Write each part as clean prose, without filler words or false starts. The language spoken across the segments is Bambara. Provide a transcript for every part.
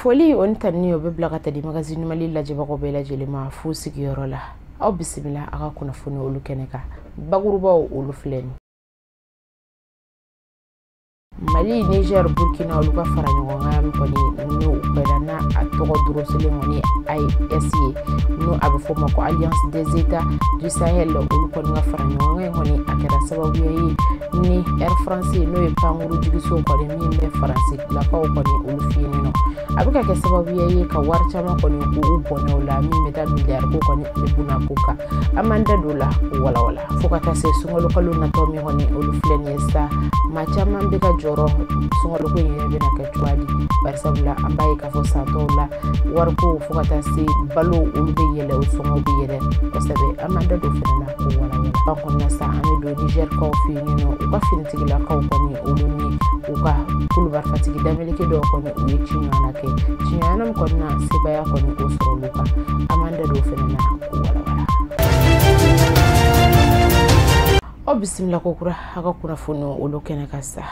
Foli o ni tanuni o bɛ bila ka taa di Magazine Mali lajɛbagaw bɛɛ lajɛlen ma f'u sigiyɔrɔ la. Aw bisimila a ka kunnafoni olu kɛnɛ kan. Bakurubaw olu filɛ nin. Mali, Niger, Burkina olu ka fara ɲɔgɔn kan min kɔni n'o kɛra n'a a tɔgɔ doroselen kɔni AES ye, n'o a bɛ fɔ o ma ko Alliance des États du Sahel, olu kɔni ka fara ɲɔgɔn kan kɔni a kɛra sababuya ye ni Air France, n'o ye pankuru jigiso kɔni min bɛ Faransi lakaw kɔni olu fɛ yen nɔ, a bɛ ka kɛ sababuya ye ka wari caman kɔni k'u bɔnɛ o la min bɛ taa miliyari ko kɔni ale bunna ko kan. An b'an da don o la k'o walawala fo ka taa se sunkalo kalo natɔ min kɔni olu filɛ nin ye sa. Maa caman bɛ ka jɔrɔ sunkalo ko in yɛrɛ bɛna kɛ cogoya di, barisabula an b'a ye k'a fɔ san tɔw la wariko fo ka taa se balo olu bɛ yɛlɛ, o sɔngɔ bɛ yɛlɛ kosɛbɛ. An b'an da don fɛnɛ na k'o walawala. An kɔnɔna sa, an bɛ don Nizɛrikaw fɛ yen nɔ, u ka finitigilakaw kɔni olu ni u ka kulubarifatigi dameleke dɔw kɔni u ye ci ɲɔgɔnna kɛ, ci ɲɔgɔnna min kɔni na sebaaya kɔni o sɔrɔ olu kan. An b'an da don fɛnɛ na k'o walawala. Aw bisimila ko kura a ka kunnafoni olu kɛnɛ kan sa.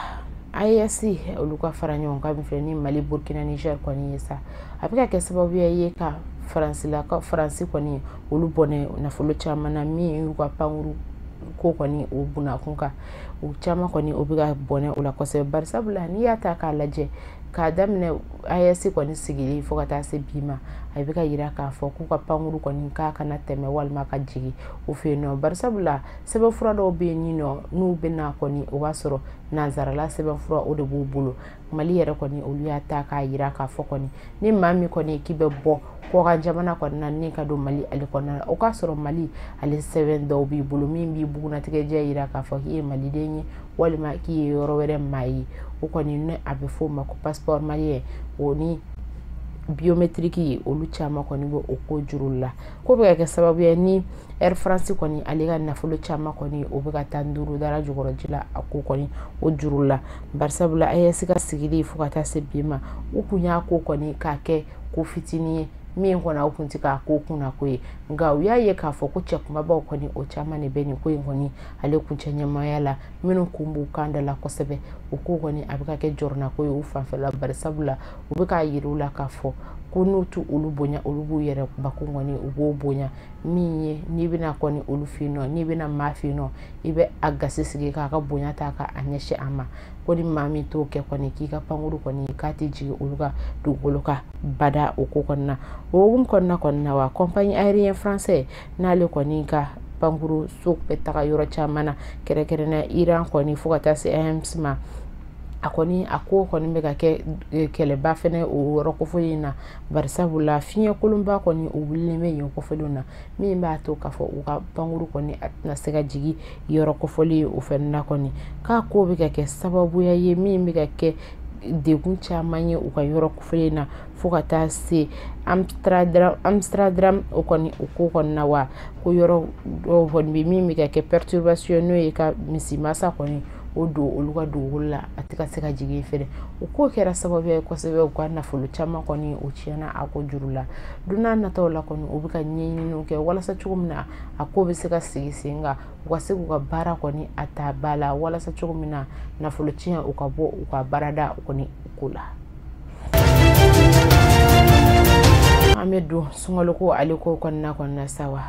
AES olu ka fara ɲɔgɔn kan min filɛ ni Mali, Burkina, Niger kɔni ye sa, a bɛ ka kɛ sababuya ye ka Faransi kɔni olu bɔnɛ nafolo caman na min y'u ka pankuru ko kɔni o bunakun kan. U caman kɔni o bɛ ka bɔnɛ o la kosɛbɛ, barisabula n'i y'a ta k'a lajɛ k'a daminɛ AES kɔni sigili fo ka taa se bi ma, a bɛ ka yira k'a fɔ k'u ka pankuru kɔni k'a kana tɛmɛ walima ka jigin o fɛ yen nɔ, barisabula sɛbɛnfura dɔw bɛ yen nɔ n'u bɛ na kɔni o b'a sɔrɔ nanzarala sɛbɛnfura o de b'u bolo. Mali yɛrɛ kɔni olu y'a ta k'a yira k'a fɔ kɔni ni maa min kɔni k'i bɛ bɔ kɔkan jamana kɔni na ni ka don Mali ale kɔnɔna la, o k'a sɔrɔ Mali ale sɛbɛn dɔw b'i bolo min b'i bugunnatigɛ jɛ yira k'a fɔ k'i ye maliden ye walima k'i ye yɔrɔ wɛrɛ maa ye. O kɔni ni a bɛ f'o ma ko passeport malien, o ni biométrique olu caman kɔni bɛ o ko juru la. Ko bɛ ka kɛ sababu ye ni Air France kɔni ale ka nafolo caman kɔni o bɛ ka taa nduuru dara jukɔrɔji la a ko kɔni o juru la, barisabula AES ka sigili fo ka taa se bi ma, u kun y'a ko kɔni k'a kɛ ko fitinin ye min kɔni aw kun tɛ k'a ko kunna ko ye, nka u y'a ye k'a fɔ ko cɛ kunbabaw kɔni o caman de bɛ nin ko in kɔni ale kuncɛ ɲɛmaaya la, minnu kun b'u kan da la kosɛbɛ. O ko kɔni a bɛ ka kɛ jɔrɔnako ye u fanfɛla, barisabula u bɛ k'a yir'u la k'a fɔ ko n'u t'u olu bonya, olu b'u yɛrɛ bakun kɔni u b'o bonya. Min ye n'i bɛna kɔni olu fɛ yen nɔ, n'i bɛna maa fɛ yen nɔ, i bɛ a gasi sigi k'a ka bonya ta k'a ɲɛsin a ma. Ko ni maa min t'o kɛ kɔni k'i ka pankuru kɔni k'a tɛ jigin olu ka dugukolo kan bada. O ko kɔnɔna o hukumu kɔnɔna kɔni na wa, compagnie aérien français n'ale kɔni ka pankuru so bɛ taga yɔrɔ caman na, kɛrɛnkɛrɛnnenya Iran kɔni fo ka taa se AMS ma, a kɔni a ko kɔni bɛ ka kɛ kɛlɛba fɛnɛ o yɔrɔ kofɔlen in na, barisabula fiɲɛ kolonba kɔni o wulilen bɛ yen kofɔlenw na, min b'a to k'a fɔ u ka pankuru kɔni a tɛna se ka jigin yɔrɔ kofɔlen o fɛnɛ na kɔni. K'a ko bɛ ka kɛ sababuya ye min bɛ ka kɛ degun caman ye u ka yɔrɔ kofɔlen na fo ka taa se Amsterdam o kɔni o ko kɔni na wa, ko yɔrɔ dɔw kɔni bɛ min bɛ ka kɛ perturbation, n'o ye ka misimasa kɔni o don olu ka dugukolo la, a tɛ ka se ka jigin fɛnɛ. O ko kɛra sababu ye kosɛbɛ, u ka nafolo caman kɔni o tiɲɛna a ko juru la. Don n'a nataw la kɔni u bɛ ka ɲɛɲininiw kɛ walasa cogo min na a ko bɛ se ka sigi sen kan, u ka se k'u ka baara kɔni a ta ba la, walasa cogo min na nafolo tiɲɛ u ka bɔ u ka baarada kɔni ko la. An bɛ don sunkalo ko ale ko kɔnɔna kɔnɔna sa wa,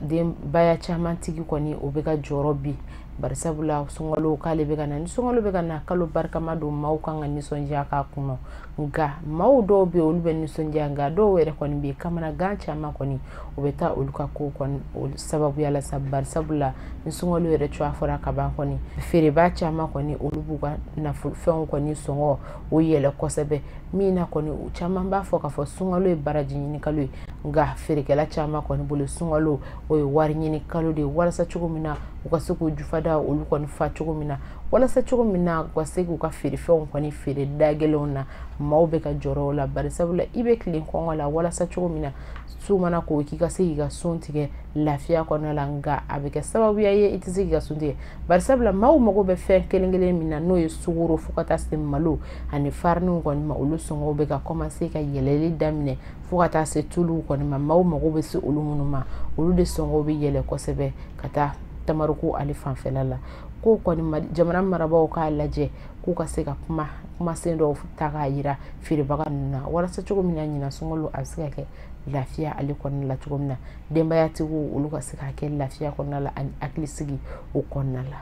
denbaya caman tigi kɔni o bɛ ka jɔrɔ bi, barisabula sunkalo k'ale bɛ ka na, ni sunkalo bɛ ka na kalo barikama don, maaw kan ka nisɔndiya k'a kɔnɔ. Nka maaw dɔw bɛ yen olu bɛ nisɔndiya, nka dɔw yɛrɛ kɔni bɛ yen kamanagan caman kɔni o bɛ taa olu ka ko kɔni o sababuya la sa, barisabula ni sunkalo yɛrɛ cogoya fɔra ka ban kɔni, feereba caman kɔni olu b'u ka nafolo fɛnw kɔni sɔngɔ o yɛlɛ kosɛbɛ. Min na kɔni u caman b'a fɔ k'a fɔ sunkalo ye baraji ɲini kalo ye, nka feerekɛla caman kɔni bolo sunkalo o ye wari ɲini kalo de ye, walasa cogo min na u ka se k'u jufada olu kɔni fa cogo min na, walasa cogo min na u ka se k'u ka feerefɛnw kɔni feere da gɛlɛnw na. Maaw bɛ ka jɔrɔ o la, barisabula i bɛ tilen kɔngɔ la walasa cogo min na su mana ko k'i ka se k'i ka sun tigɛ lafiya kɔnɔna la, nka a bɛ kɛ sababuya ye i tɛ se k'i ka sun tigɛ, barisabula maaw mago bɛ fɛn kelen kelen min na n'o ye sukaro fo ka taa se malo ani fariniw kɔni ma, olu sɔngɔw bɛ ka commencer ka yɛlɛli daminɛ fo ka taa se tuluw kɔni ma. Maaw mago bɛ se olu minnu ma, olu de sɔngɔw bɛ yɛlɛ kosɛbɛ ka taa tamaruko ale fanfɛla la. Ko kɔni jamana marabagaw k'a lajɛ k'u ka se ka kumasen dɔw ta k'a yira feerebaga ninnu na walasa cogo min na ɲinan sunkalo a bɛ se ka kɛ lafiya ale kɔnɔna la cogo min na, denbayatigiw olu ka se ka kɛ lafiya kɔnɔna la ani hakilisigi o kɔnɔna la.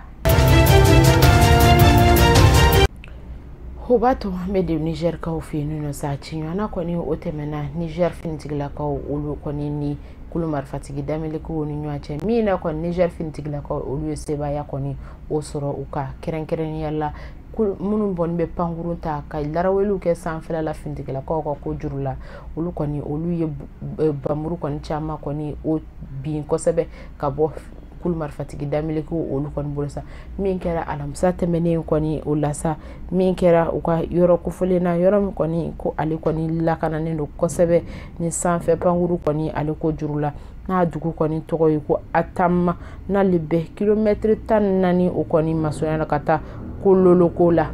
O b'a to an bɛ don Nizɛrikaw fɛ yen nɔ sa, ciɲɔgɔnna kɔni o tɛmɛna Nizɛri finitigilakaw olu kɔni ni kulu marifatigi damelekuw ni ɲɔgɔn cɛ, min na kɔni Nizɛri finitigilakaw olu ye sebaaya kɔni o sɔrɔ u ka kɛrɛnkɛrɛnnenya la minnu kɔni bɛ pankurun ta ka laraweliw kɛ sanfɛla la finitigilakaw ka ko juru la, olu kɔni olu ye bamuru kɔni caman kɔni o bin kosɛbɛ ka bɔ kulu marifatigi damelekuw olu kɔni bolo sa. Min kɛra alamisa tɛmɛnen kɔni o la sa, min kɛra u ka yɔrɔ kofɔlen na, yɔrɔ min kɔni ko ale kɔni lakananen don kosɛbɛ ni sanfɛ pankuru kɔni ale ko juru la, n'a dugu kɔni tɔgɔ ye ko Atama, n'ale bɛ kilomɛtiri 14 o kɔni masurunya na ka taa Kololoko la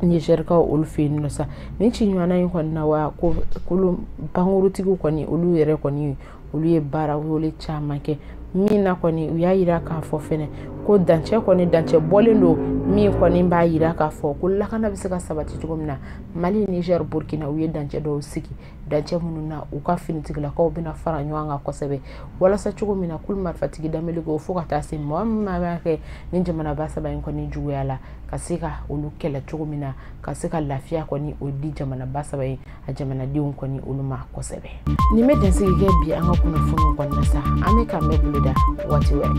Nizɛrikaw olu fɛ yen nɔ sa. Nin ci ɲɔgɔnna in kɔni na wa ko kulu pankurutigiw kɔni olu yɛrɛ kɔni olu ye baara wele caman kɛ, min na kɔni u y'a yira k'a fɔ fɛnɛ ko dancɛ kɔni dancɛ bɔlen don, min kɔni b'a yira k'a fɔ ko lakana bɛ se ka sabati cogo min na. Mali, Nizɛri, Burkina u ye dancɛ dɔw sigi, dancɛ minnu na u ka finitigilakaw bɛna fara ɲɔgɔn kan kosɛbɛ walasa cogo min na kulu marifatigi damelekuw fo ka taa se mɔgɔ min b'a kɛ ni jamanaba saba in kɔni juguya la ka se ka olu kɛlɛ cogo min na, ka se ka lafiya kɔni o di jamanaba saba in a jamanadenw kɔni olu ma kosɛbɛ. Nin bɛ dansigi kɛ bi an ka kunnafoniw kɔnɔna sa, an bɛ k'an bɛɛ boloda waati wɛrɛ.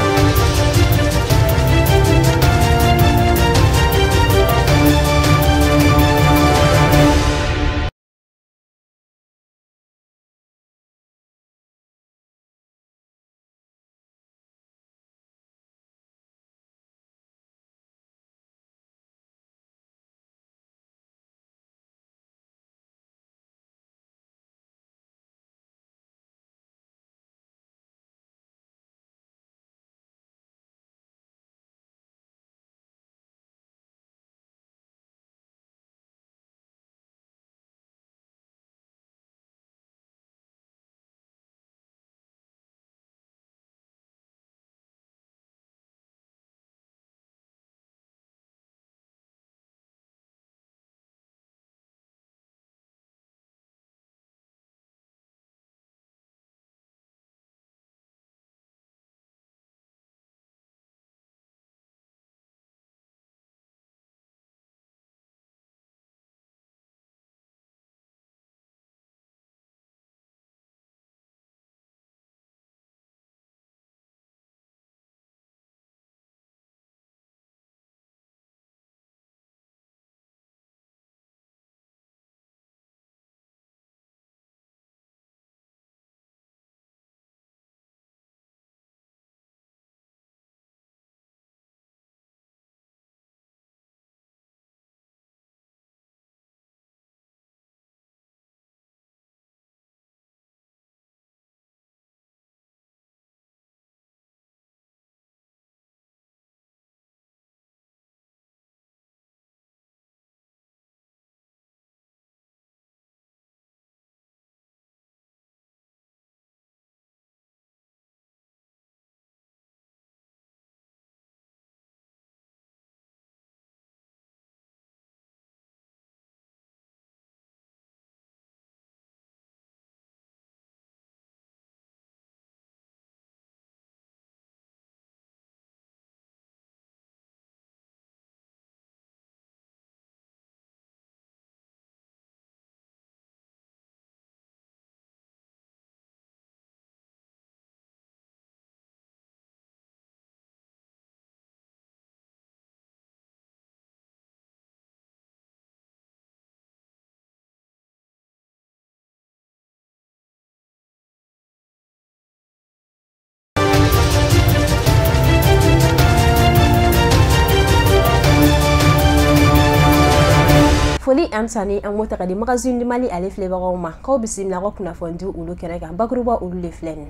Foli amsani an mota di magazine du Mali ale filɛbagaw ma k'aw bisimila ka kunnafoni di olu kɛnɛ kan bakuruba olu de filɛ nin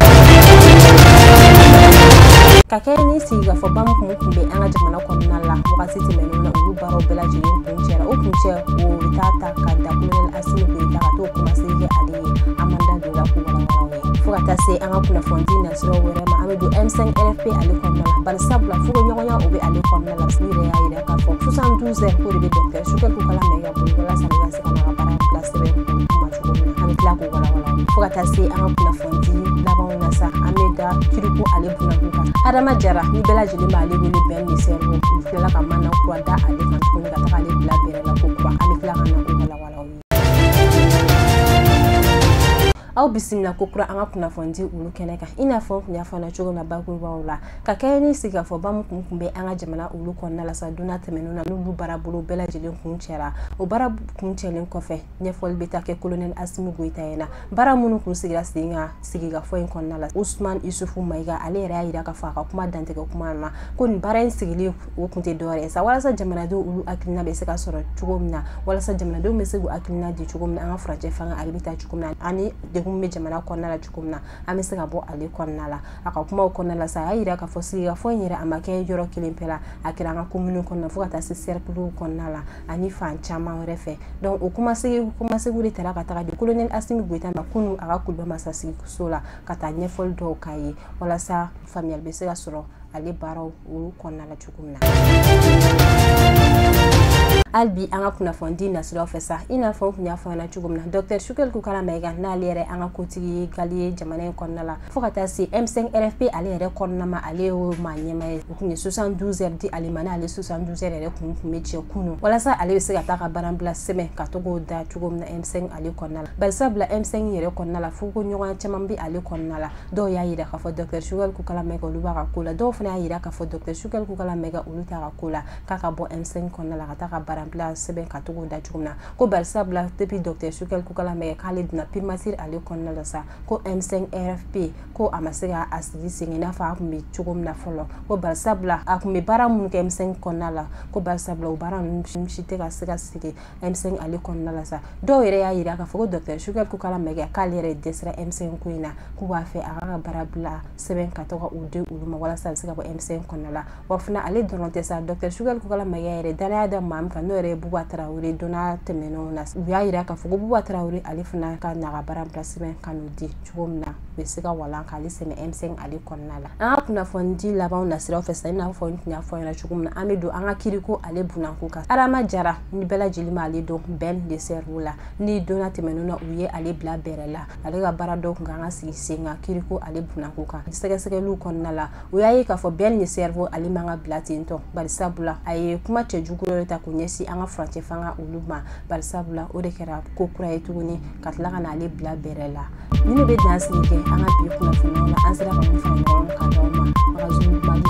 ka kɛ ni sigikafɔba min kun bɛ an ka jamana kɔnɔna la wagati tɛmɛnenw na olu baaraw bɛɛ lajɛlen kun cɛra o kun cɛ o bɛ taa ta ka da kolonɛli Asimi Goyita ka t'o kumasigi kɛ ale ye an man da don o la k'o walawala aw ye fo ka taa se an ka kunnafoni nasiraw wɛrɛ ma, an bɛ don M5 RFP ale kɔnɔna la. Bari sabula furuɲɔgɔnya o bɛ ale kɔnɔna la, u yɛrɛ y'a yira k'a fɔ 72 heures ko de bɛ docteur Choguel Kokalla Maïga bolo walasa ale ka se ka na ka baara bila sɛbɛn ma cogo min na. An bɛ tila k'o walawala fo ka taa se an ka kunnafoni labanw na sa. An bɛ da kiriko ale bunakun kan. Adama Jara ni bɛɛ lajɛlen b'ale wele Ben le Cerveau, u tilala ka mana kura da ale kan tuguni ka taga ale bila bɛrɛ la ko kura. An bɛ tila ka na o walawala. Aw bisimila ko kura an ka kunnafoni olu kɛnɛ kan. I n'a fɔ n kun y'a fɔ na cogo min na bakurubaw la, ka kɛɲɛ ni sigikafɔba min kun bɛ an ka jamana olu kɔnɔna la sa don tɛmɛnenw na, n'olu baarabolo bɛɛ lajɛlen kun cɛra. O baara kun cɛlen kɔfɛ, ɲɛfɔli bɛ taa kɛ colonel Assimi Goïta ɲɛna baara minnu kun sigira sen kan sigikafɔ in kɔnɔna la. Ousmane Issoufou Maïga ale yɛrɛ y'a yira k'a fɔ a ka kuma dantigɛ kuma na ko nin baara in sigili o kun tɛ dɔwɛrɛ ye sa, walasa jamanadenw olu hakilina bɛ se ka sɔrɔ cogo min na, walasa jamanadenw bɛ se k'u hakilina di cogo min na, an ka furancɛ fanga ale bɛ taa cogo min na, ani degun bɛ jamana kɔnɔna la cogo min na, an bɛ se ka bɔ ale kɔnɔna la. A ka kumaw kɔnɔna la sa, a y'a yira k'a fɔ sigikafɔ in yɛrɛ a ma kɛ yɔrɔ kelen pe la, a kɛra an ka commune kɔnɔna fo ka taa se cercle kɔnɔna la ani fan caman wɛrɛ fɛ. Donc o kumasegu de taara ka taga di colonel Assimi Goïta ma kunun a ka kuluba masasigiso la ka taa ɲɛfɔli dɔw k'a ye walasa faamuyali bɛ se ka sɔrɔ ale baaraw olu kɔnɔna la cogo min na. Hali bi an ka kunnafoni nasiraw fɛ sa, i n'a fɔ n kun y'a fɔ ɲɛna cogo min na, docteur Choguel Kokalla Maïga n'ale yɛrɛ an ka kotigi ye gali ye jamana in kɔnɔna la, fo ka taa se M5 RFP ale yɛrɛ kɔnɔna ma, ale y'o maa ɲɛmaa ye. O kun ye 72 heures di ale ma, n'ale 72 heures yɛrɛ kun bɛ cɛ kunun walasa ale bɛ se ka taa ka baara bila sɛbɛn ka to k'o da cogo min na M5 ale kɔnɔna la. Bari sabula M5 yɛrɛ kɔnɔna la, fo ko ɲɔgɔn caman bɛ ale kɔnɔna la. Dɔw y'a yira k'a fɔ docteur Choguel Kokalla Maïga olu b'a ka ko la, dɔw fana y'a yira k'a fɔ docteur Choguel Kokalla Maïga olu t'a ka ko la, k'a ka bɔ M5 kɔnɔna la ka taa ka baara bila sɛbɛn ka to k'o da cogo min na. Ko bari sabula depuis docteur Choguel Kokalla Maïga k'ale donna primature ale kɔnɔna la sa, ko M5 RFP ko a ma se ka a sigi sen i n'a fɔ a kun bɛ cogo min na fɔlɔ. Ko bari sabula a kun bɛ baara minnu kɛ M5 kɔnɔna la, ko bari sabula o baara ninnu si tɛ ka se ka sigi M5 ale kɔnɔna la sa. Dɔw yɛrɛ y'a yira k'a fɔ ko docteur Choguel Kokalla Maïga k'ale yɛrɛ dɛsɛra M5 ko in na, k'u b'a fɛ a ka baara bila sɛbɛn ka to ka o di olu ma walasa a bɛ se ka bɔ M5 kɔnɔna la. Wa fana ale dɔrɔn tɛ sa, docteur Choguel Kokalla Maïga yɛrɛ danaya da maa min kan n'o yɛrɛ ye Bouba Traoré donna tɛmɛnenw na, u y'a yira k'a fɔ ko Bouba Traoré ale fana ka na ka baara bila sɛbɛn ka n'o di cogo min na, u bɛ se ka walan k'ale sɛmɛ M5 ale kɔnɔna la. An ka kunnafoni di labanw nasiraw fɛ sa, i n'a fɔ n tun y'a fɔ ɲɛna cogo min na, an bɛ don an ka kiriko ale bunako kan. Adama Jara ni bɛɛ lajɛlen m'ale dɔn Ben le Cerveau la, ni donna tɛmɛnenw na u ye ale bila bɛrɛ la, ale ka baara dɔw kun kan ka sigi sen kan kiriko ale bunako kan. Sɛgɛsɛgɛliw kɔnɔna la, u y'a ye k'a fɔ Ben le Cerveau ale man ka bila ten tɔ, bari sabula a ye kuma cɛjugu dɔ ta k'o ɲɛsin an ka furancɛ fanga olu ma, bari sabula o de kɛra ko kura ye tuguni ka tila ka n'ale bila bɛrɛ la. Ni ne bɛ dan sigi kɛ an ka bi kunnafoniyaw la, an sera ka mun fara ɲɔgɔn kan d'aw ma Magazine Mali